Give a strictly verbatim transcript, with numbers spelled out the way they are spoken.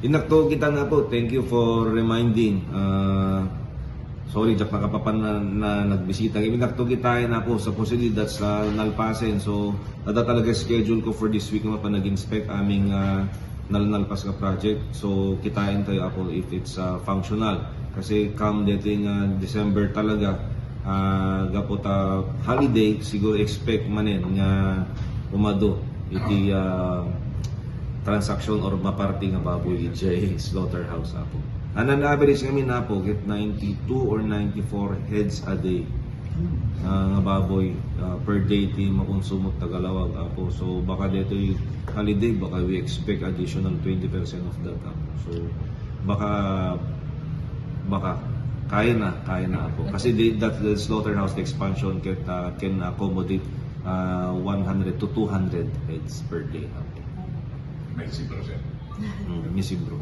Innak to kita na po. Thank you for reminding. Ah, sorry, diak nakapapan na, na nagbisita. Innak to kita na po. Supposedly, that's, ah, nalpasen. So, ada talaga schedule ko for this week nga panag-inspect aming, ah, nalnalpas nga project. So, kitain tayo, Apo, if it's, ah, functional. Kasi come dating, ah, December talaga, ah, gapu ta holiday, siguro expect manen nga umado iti, ah, transaction or maparti nga baboy idiay slaughterhouse, Apo. And on average ngamin, Apo, ket ninety-two or ninety-four heads a day, ah, nga baboy, ah, per day ti makonsumo ti Tagalawag, Apo. So, baka detoy holiday, baka we expect additional twenty percent of that, Apo. So, baka, baka, kaya na, kaya na, Apo. Kasi the, that, the slaughterhouse expansion can, ah, can accommodate, ah, one hundred to two hundred heads per day, Apo. May zero, sir. Mm, may zero.